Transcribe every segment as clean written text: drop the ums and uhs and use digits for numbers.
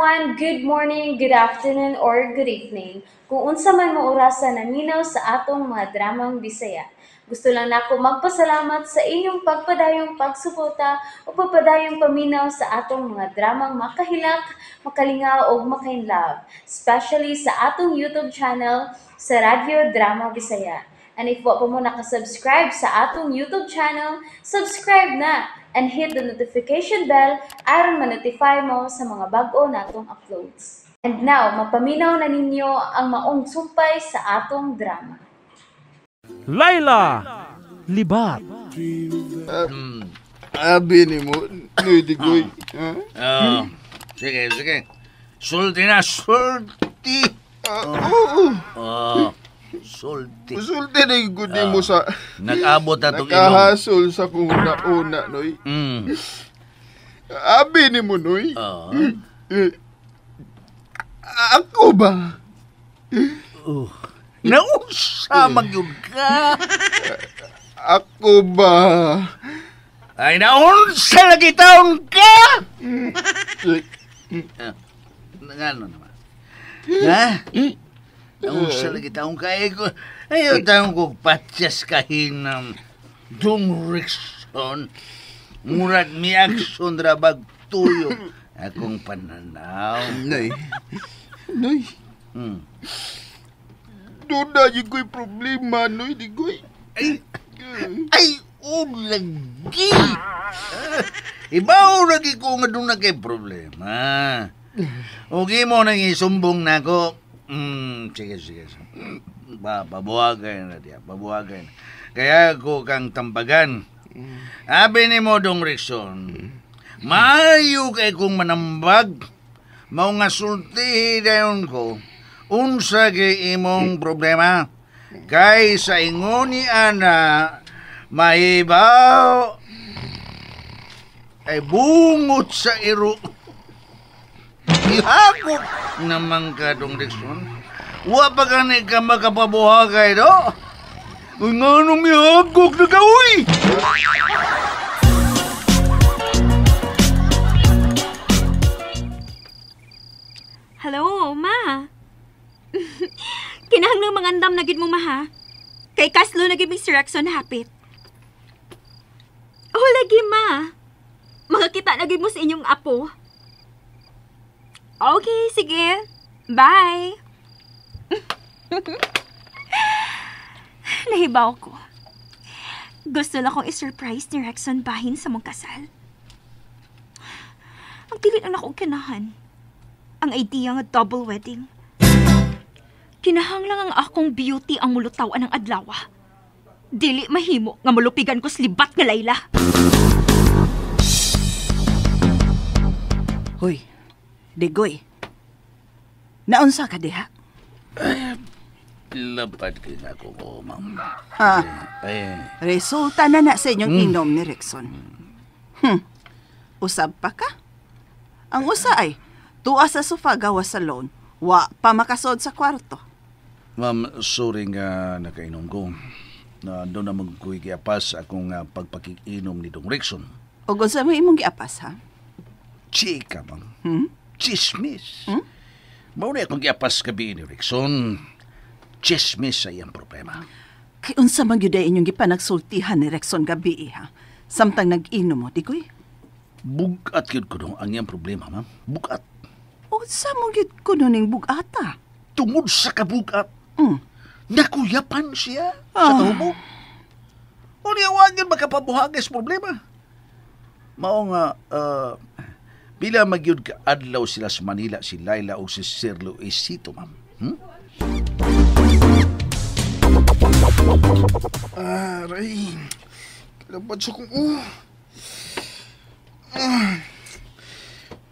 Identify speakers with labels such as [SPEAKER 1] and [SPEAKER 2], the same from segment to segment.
[SPEAKER 1] everyone! Good morning, good afternoon, or good evening. Kung unsa man mo orasa naminaw sa atong mga dramang Bisaya. Gusto lang nako magpasalamat sa inyong pagpadayong pagsuporta o pagpadayong paminaw sa atong mga dramang makahilak, makalingaw o makainlove, especially sa atong YouTube channel sa Radyo Drama Bisaya. And if wa pa mo nakasubscribe sa atong YouTube channel, subscribe na and hit the notification bell aron ma-notify mo sa mga bag-o natong uploads. And now, mapaminaw na ninyo ang maong sumpay sa atong drama.
[SPEAKER 2] Laila Libat.
[SPEAKER 3] Abi ni mo, Digoy.
[SPEAKER 4] Oh, sige, sige. Sulti na, sulti.
[SPEAKER 3] Oo.
[SPEAKER 4] Oh, sulti.
[SPEAKER 3] Sulti na yung good mo sa
[SPEAKER 4] Nag-abot na itong ilong.
[SPEAKER 3] nakahasol sa kung una-una, Noy. Abi ni mo, Noy.
[SPEAKER 4] Oh.
[SPEAKER 3] Ako ba?
[SPEAKER 4] Oh. Nausa magyud ka.
[SPEAKER 3] Ako ba?
[SPEAKER 4] Ay, naunsa lagi taon ka! Ngano naman? Ha? Naunsa lagi taon ka? Ayaw taon ko patyas kahinam. Dong Rickson. Murag mi aksyon rabag tuyo. Akong pananaw.
[SPEAKER 3] Noy. Noy. Doon na yung ko'y problema, Noy, Digoy.
[SPEAKER 4] Ay, ulagi! Ibaw lagi ko nga doon na kay problema. Okay mo nang isumbong na ako. Sige, sige. Pabuhagay na diya, pabuhagay na. Kaya ako kang tambagan. Abi ni mo, Dong Rickson, maayo kay kong manambag, mao nga sultihi dayon ko, unsa kay imong problema. Kay sa ingon ni Ana, mahibaw ay bungot sa iro. Ihakot naman ka, Dong Rickson. Wa pa gani ka makapabuhagay do. Uy, nga nung mihagok na ka, uy!
[SPEAKER 5] Hello, ma. Kinahanglang mangandam na gid mo, ma, ha? Kay kaslo na gid mi si Rexon hapit. Oh, lagi, ma. Makakita na gid mo sa inyong apo. Okay, sige. Bye. Nahibaw ko. Gusto lang kong i-surprise ni Rexon bahin sa mong kasal. Ang dili lang akong kinahan. Ang idea nga double wedding. Kinahanglang ang akong beauty ang mulutaw ang adlaw. Dili mahimo nga mulupigan ko slibat nga Layla.
[SPEAKER 6] Hoy, Digoy. Naunsa ka diha?
[SPEAKER 4] Lapad kay na ako ko, ma'am.
[SPEAKER 6] Ha?
[SPEAKER 4] Ay.
[SPEAKER 6] Resulta na na sa inyong inom ni Rexon. Usab pa ka? Ang usa ay, tuwa sa sofa gawas sa loan, wa pa makasod sa kwarto.
[SPEAKER 4] Ma'am, sorry nga nakainom ko. Na doon na magkuy giapas akong pagpakikinom ni Dong Rexon.
[SPEAKER 6] O unsa mo imong giapas, ha?
[SPEAKER 4] Chika, ma'am. Chismis. Mao na akong giapas gabi ni Rexon. Chismis sa iyang problema.
[SPEAKER 6] Kay unsa man gyud ay inyong gipanagsultihan ni Rexon gabi, ha? Samtang nag-inom mo, Digoy?
[SPEAKER 4] Bugat gyud ko ang iyang problema, ma'am. Bugat.
[SPEAKER 6] Unsa mo gyud kuno ning bugata?
[SPEAKER 4] Tungod sa kabugat. Nakuyapan siya sa kahubog. Unya, wag yun makapabuhagay sa problema. Mao nga, bila magyud ka adlaw sila sa Manila, si Laila o si Sir Luisito, ma'am.
[SPEAKER 3] Aray. Lapad sa kong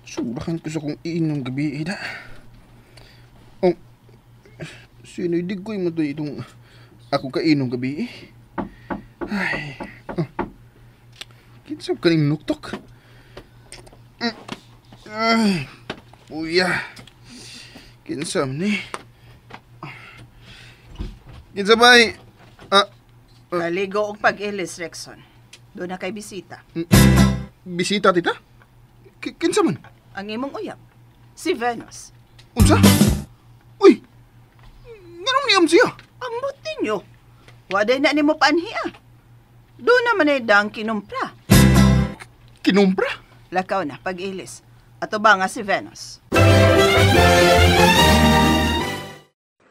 [SPEAKER 3] Sobrahan ko sa kong iinom gabi, ida. Oh, sino Digoy mo to itong ako kainom gabi, eh? Ay, oh. Kinsab ka ning nuktok? Ay, puya. Kinsam ni. Kinsa ba?
[SPEAKER 6] Kaligo og pag-ilis, Rexon. Doon na kay bisita.
[SPEAKER 3] Bisita, tita? Kinsa man?
[SPEAKER 6] Ang imong uyab. Si Venus.
[SPEAKER 3] Unsa? Uy! Nganong niyam siya?
[SPEAKER 6] Ambot ninyo. Waday na nimo paanhi ah. Doon naman ay dang kinumpra.
[SPEAKER 3] Kinumpra?
[SPEAKER 6] Lakaw na, pag-ilis. Ato ba nga si Venus?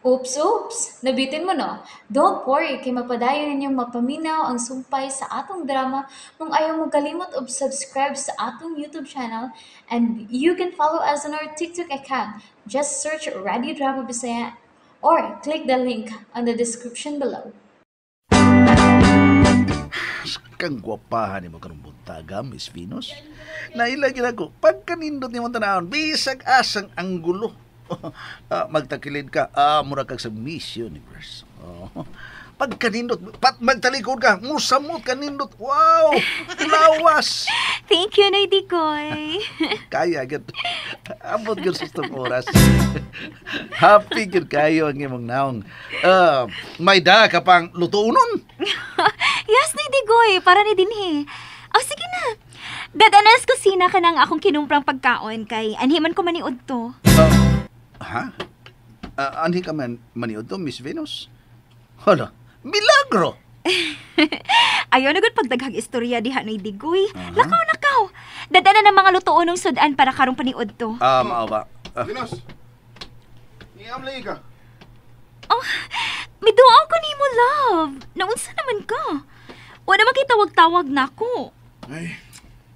[SPEAKER 1] Oops, oops! Nabitin mo no? Don't worry, kay mapadayon ninyong mapaminaw ang sumpay sa atong drama kung ayaw mo kalimot og subscribe sa atong YouTube channel, and you can follow us on our TikTok account. Just search Radio Drama Bisaya or click the link on the description below.
[SPEAKER 4] Kang gwapahan ni mo karong buntaga, Miss Venus. Naila gid ako, pagkanindot nimo tanawon, bisag asang anggulo. Magtakilid ka, mura kag sa Miss Universe. Oh. Pagkanindot, pat magtalikod ka, musamot kanindot. Wow! Lawas!
[SPEAKER 5] Thank you, Noy Digoy.
[SPEAKER 4] Kaya gid. Ambot gyud sa tong oras. Happy gyud kayo ang imong naong. May da ka pang lutuonon.
[SPEAKER 5] Yes, Noy Digoy, para ni dinhi. Oh, sige na. Dadanas kusina ka ng akong kinumprang pagkaon kay anhiman ko maniud to.
[SPEAKER 4] Ha? Anhi ka man maniud to, Miss Venus? Hala, milagro!
[SPEAKER 5] Ayaw na gud pagdaghag istorya diha Noy Digoy. Lakaw na kaw. Dadana ng mga lutuon ng sudan para karong paniud to.
[SPEAKER 4] Mao ba?
[SPEAKER 3] Venus! Niyam lagi ka.
[SPEAKER 5] Oh, miduaw ko nimo, love. Naunsa naman ka? Wala man kitawag-tawag nako.
[SPEAKER 3] Ay,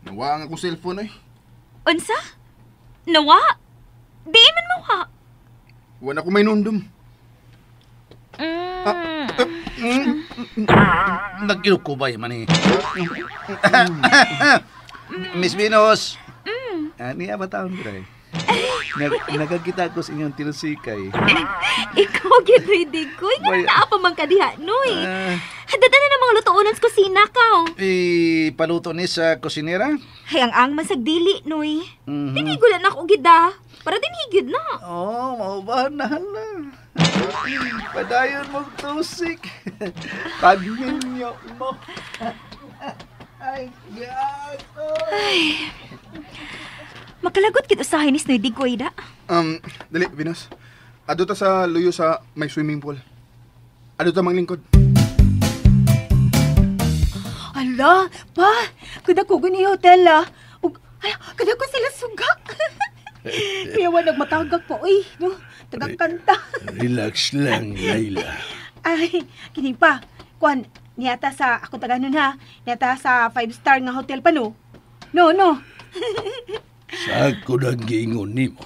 [SPEAKER 3] nawa ang akong cellphone ay.
[SPEAKER 5] Unsa? Nawa? Di man mawa.
[SPEAKER 3] Wala ko may nundom.
[SPEAKER 4] Nagkinukubay man eh. Miss Venus! Niya ba taon ko eh? Nagkakita ko sa inyong tinusikay.
[SPEAKER 5] Ikaw gyud Noy Digoy. Nga naa pa man ka diha, Noy. Dadana ng mga lutuonan sa kusina ka.
[SPEAKER 4] Ipaluto ni sa kusinera?
[SPEAKER 5] Hay ang ang man sagdili, Noy. Mm-hmm. Tinigulan ako gida. Para din higid na.
[SPEAKER 4] Oh, maubahan na hala. Padayon mong tusik. Pagminyo mo. Ay, gato.
[SPEAKER 5] Ay. Makalagot kit usahay ni Noy Digoy da.
[SPEAKER 3] Dali, Venus. Ado ta sa luyo sa may swimming pool. Ado ta manglingkod.
[SPEAKER 7] Ala, pa, kada ko gani hotel ah. Ug, ala, kada ko sila suga. Kaya wa nagmatagak pa, oy, no? Tagakanta.
[SPEAKER 8] Relax lang, Layla.
[SPEAKER 7] Ay, kini pa. Kuan, niyata sa, ako taganon ha, niyata sa 5-star nga hotel pa, no? No, no.
[SPEAKER 8] Sa ako nang giingon nimo,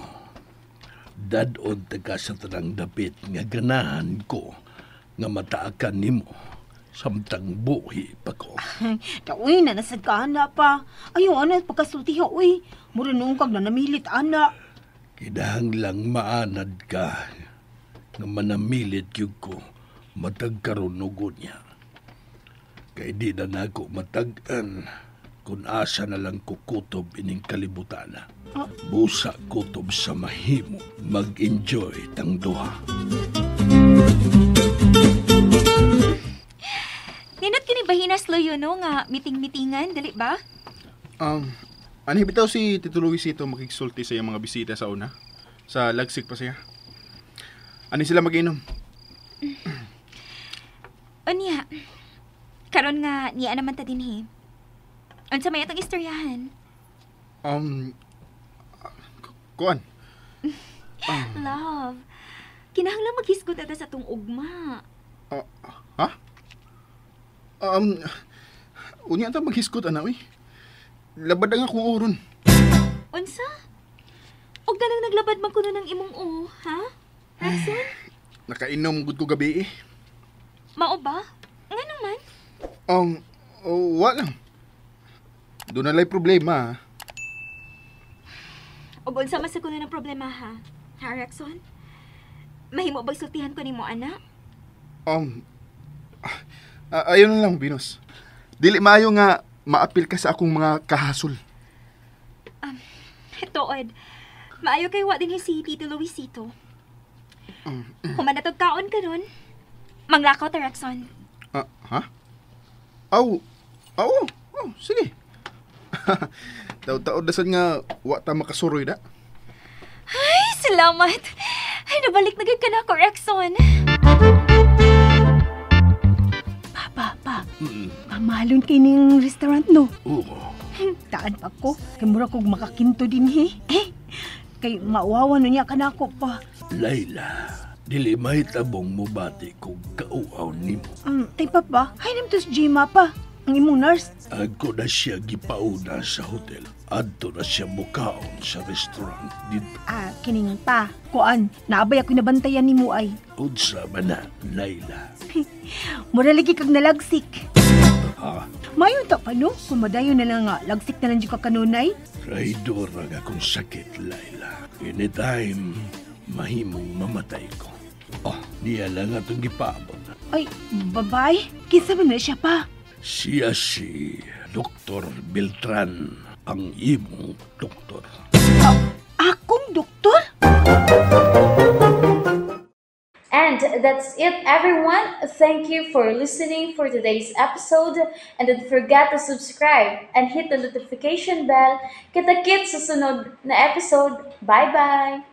[SPEAKER 8] dadon ta ka sa tanang dapit nga ganahan ko nga mataakan nimo samtang buhi pa ko.
[SPEAKER 7] Uy, nanasad ka, ana pa. Ayaw, ana, pagkasulti ha, uy. Mura noong kag nanamilit, ana.
[SPEAKER 8] Kinahanglang maanad ka nga manamilit gyud ko matag karon og unya. Kay di na nako matag-an kung asa na lang kukutob ining kalibutana. Busa kutob sa mahimo, mag-enjoy tang duha.
[SPEAKER 5] Ninot kini bahinas loyo no nga meeting-meetingan, dali ba?
[SPEAKER 3] Ano bitaw si Tito Luisito makigsulti sa iyang mga bisita sa una? Sa lagsik pa siya. Ano sila mag-inom?
[SPEAKER 5] Unya, karon nga niya naman ta dinhi. Unsa may atong istoryahan?
[SPEAKER 3] Kuan.
[SPEAKER 5] Love, kinahanglan maghisgot ata sa atong ugma.
[SPEAKER 3] Ha? Unya ta maghisgot ana oy. Labad ang akong oron.
[SPEAKER 5] Unsa? Og ganang naglabad man kuno ng imong o, ha? Raxon?
[SPEAKER 3] Nakainom gud ko gabi eh.
[SPEAKER 5] Mao ba? Ngano man?
[SPEAKER 3] Wa lang. Doon na lay problema.
[SPEAKER 5] Og unsa man sa kuno ng problema ha? Ha, Raxon? Mahimo bag sultihan ko nimo ana?
[SPEAKER 3] Ayun na lang, Venus. Dili maayo nga maapil ka sa akong mga kahasol.
[SPEAKER 5] Tuod. Maayo kay wa din si Tito Luisito. Human na tog kaon karon. Manglakaw ta, Raxon.
[SPEAKER 3] Ha? Aw, aw, oh, sige. Taod-taod dasan nga wa ta makasuroy da.
[SPEAKER 5] Salamat. Ay, nabalik na gyud ka na ako, Rexon.
[SPEAKER 7] Pa, pa, pa. Pamahalon kay ning restaurant, no?
[SPEAKER 8] Oo.
[SPEAKER 7] Taan pa ko. Kay mura kog makakinto din, he. Eh, kay mauwawan na niya kanako pa.
[SPEAKER 8] Layla, dili mahitabong mobati kog kauaw nimo.
[SPEAKER 7] Tay papa, hay nam tos Jima pa. Ang imong nurse.
[SPEAKER 8] Ako na siya gipauna sa hotel. Adto na siya mukaon sa restaurant dito.
[SPEAKER 7] Ah, kining pa. Kuan, naabay ako nabantayan nimo ay.
[SPEAKER 8] Unsa man na, Layla?
[SPEAKER 7] Mura lagi kag nalagsik.
[SPEAKER 8] Ha?
[SPEAKER 7] Mayon ta pa no? Kung madayon na lang nga, lagsik na lang jud ka kanunay.
[SPEAKER 8] Traidor ang akong sakit, Layla. Anytime, mahimong mamatay ko. Oh, niya lang atong gipaabot.
[SPEAKER 7] Ay, babay. Kinsa man na siya pa?
[SPEAKER 8] Siya si Dr. Beltran, ang imong doktor.
[SPEAKER 7] Akong doktor?
[SPEAKER 1] And that's it, everyone. Thank you for listening for today's episode. And don't forget to subscribe and hit the notification bell. Kita-kits sa sunod na episode. Bye-bye!